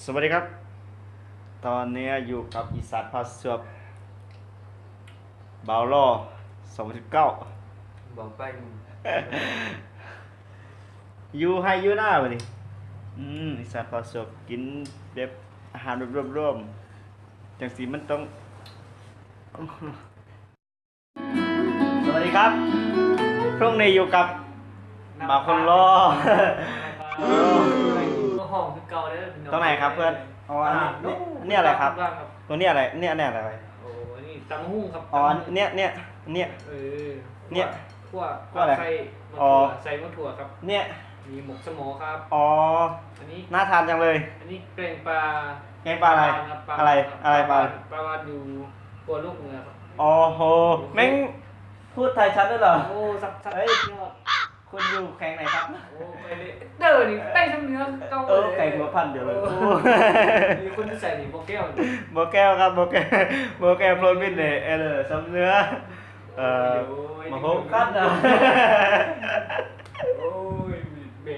ສະຫວັດດີຄັບ ຕອນນີ້ຢູ່ກັບອີສານພາສວບ ບ່າວຫຼໍ່ ສອງພັນສິບເກົ້າ ບອກໄປ ຢູ່ໄຮ່ຢູ່ນາບັດນີ້ ອືມ ອີສານພາສວບ ກິນແບບອາຫານແບບລວມໆ ຈັ່ງຊີ້ມັນຕ້ອງ ສະຫວັດດີຄັບ ພວກນີ້ຢູ່ກັບບ່າວຄົນຫຼໍ່ ຫ້ອງຄືເກົ່າເດີພີ່ນ້ອງ ຕົງໄຫນຄັບເພື່ອນ? ອໍ ອັນນີ້ ອັນນີ້ອະໄລຄັບ? ຕົງນີ້ອະໄລ? ນີ້ ອັນນີ້ອະໄລ? ໂອ້ ອັນນີ້ຕຳບັກຫຸ່ງຄັບ ອໍ ອັນນີ້ ນີ້ ນີ້ ເອີ ນີ້ ຂົ້ວ ຂົ້ວອະໄລ? ໃສ່ໝາກຖົ່ວ ອໍ ໃສ່ໝາກຖົ່ວຄັບ ນີ້ ມີໝົກສະໝໍຄັບ ອໍ ອັນນີ້ ໜ້າທານຈັງເລີຍ ອັນນີ້ແກງປາ ແກງປາອະໄລ? ອາ ອາ ອາໄລ ປາ ອາໄລປາ ປາຫວານຢູ່ ຄົວລູກເມືອງ ໂອ້ໂຫ ແມ່ງ ພູດໄທຊັດເລີຍເຫລອ? ໂອ້ ຊັດໆ ເອີຍ ຍອດ ຄົນຢູ່ແຂວງໃດຄັບ? ໂອ້ ໄປເລີຍເດີ ນີ້ໄປທາງເໜືອຄືເກົ່າ ເອີ ແຂວງຫົວພັນດຽວເລີຍ ໂອ້ ໂອ້ ມີຄົນຢູ່ໃສນີ້ ບໍ່ແກ້ວນີ້? ບໍ່ແກ້ວຄັບ ບໍ່ແກ້ວ ບໍ່ແກ້ວ ໂພຣວິນເດ ເອີ ຊຳເໜືອ ເອີ ໂອ້ຍ ມາພົບກັນນະ ໂອ້ຍ ແມ່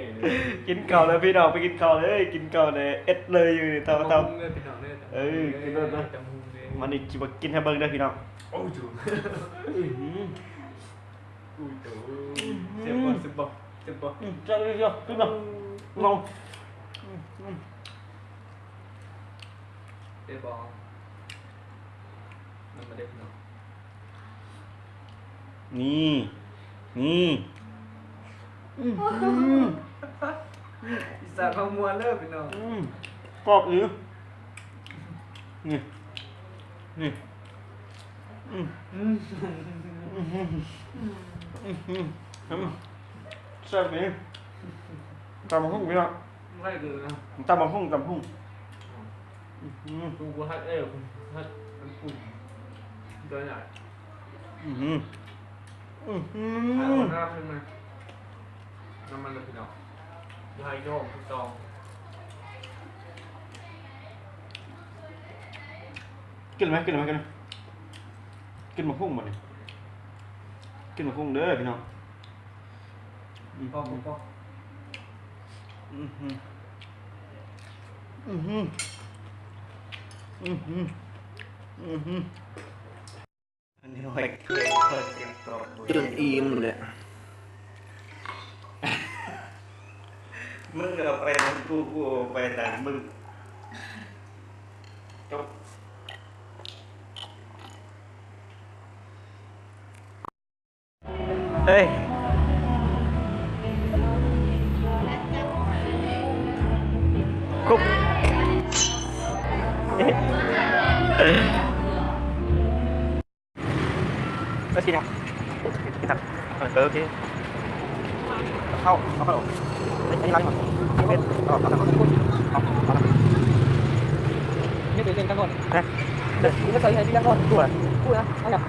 ກິນເຂົ້າເດີພີ່ນ້ອງ ໄປກິນເຂົ້າເດີ ກິນເຂົ້າເດີ ເອັດເລີຍຢູ່ນີ້ ຕຳ ຕຳບັກຫຸ່ງເດີພີ່ນ້ອງເດີ ເອີ ກິນເລີຍເດີ ຕຳບັກຫຸ່ງເດີ ມານີ້ຊິມາກິນໃຫ້ເບິ່ງເດີພີ່ນ້ອງ ໂອ້ຍ ອື ອຸ້ຍໂຕ ອື ແຊບບໍ່ ແຊບບໍ່ ແຊບບໍ່ ອືມ ແຊບຢູ່ ກິນເນາະ ອືມ ລອງ ອືມ ອືມ ແຊບບໍ່ ນຳມາເດັດເນາະ ນີ້ ນີ້ ອືມ ອີສານເວົ້າມ່ວນເດີພີ່ນ້ອງ ອືມ ກອບອີ່ຫຼີ ນີ້ ນີ້ ອືມ ອືມ ອືມ ແຊບອີ່ຫຼີ ຕຳບັກຫຸ່ງພີ່ນ້ອງ ບໍ່ເຄີຍກິນນະ ຕຳບັກຫຸ່ງ ຕຳບັກຫຸ່ງ ອືມ ກູບໍ່ທັນເອີ ທັນ ທັນປຸ້ນ ຕົວໃຫຍ່ ອືມ ອືມ ອືມ ເອົາໜ້າເພິ່ນມາ ນ້ຳມັນເດີພີ່ນ້ອງ ຢ່າໃຫ້ຍອມຄືເກົ່າ ກິນໄໝ ກິນໄໝ ກິນໄໝ ກິນບັກຫຸ່ງບັດນີ້ ກິນບັກຫຸ່ງເດີພີ່ນ້ອງ ອືມ ພໍ ພໍ ພໍ ອືມ ອືມ ອືມ ອືມ ຈົນອີ່ມແຫຼະ ມຶງກໍໄປທາງກູ ກູກໍໄປທາງມຶງ ຈົບ. ເອີຍ ຄຸບ ເອີຍ ເອີຍ ກິນແລ້ວ ກິນແລ້ວ ເອີຍ ໂອເຄ ເຂົ້າ ເອົາເຂົ້າ ເອີຍ ອັນນີ້ລ້າງກ່ອນ ເອົາ ເອົາ ເອົາ ນີ້ເປັນເລື່ອງກັນກ່ອນ ຮະ ເອີຍ ໃສ່ໃຫ້ທີ່ກັນກ່ອນ ກູນະ ກູນະ ເອົາຫຍັງ?